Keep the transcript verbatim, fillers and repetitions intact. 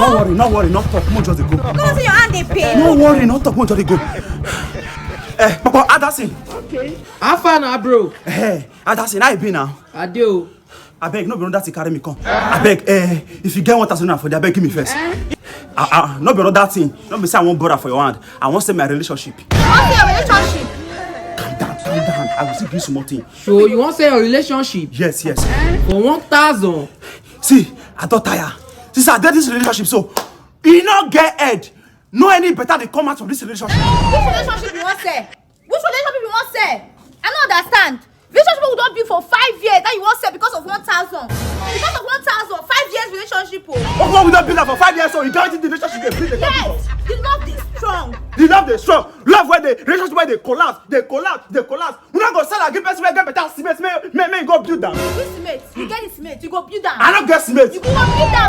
No worry, no worry, no talk, mo just dey go. No, see your hand dey pain. No worry, no talk, mo just dey go. Eh, Papa Adasin. How far na, bro? Eh, Adasin, how you be now? I dey o. Abeg, no be another thing carry me come. Abeg, eh, if you get one thousand naira for there, abeg give me first. Ah, ah, no be another thing. No be say I wan borrow for your hand. I wan sell my relationship. You wan see your relationship? Calm down, calm down. I will still give you small thing. So you wan sell your relationship Yes, yes. For one thousand? See, I don tire. Since I dey this relationship, so e no get head. No any better dey come out from this relationship. Which relationship you wan sell? Which relationship you wan sell? I no understand. Relationship wey we don build for five years, now you wan sell because of one thousand. Because of one thousand, five years relationship o. What we don build am for five years, so you don think the relationship dey build again? Yes, the love dey strong. The love dey strong. Love wey dey, relationship wey dey collapse, dey collapse, dey collapse. We no go sell am give person wey get better cement, make make make go build am. This cement, you get this cement, you go build am. I no get cement. You go build am.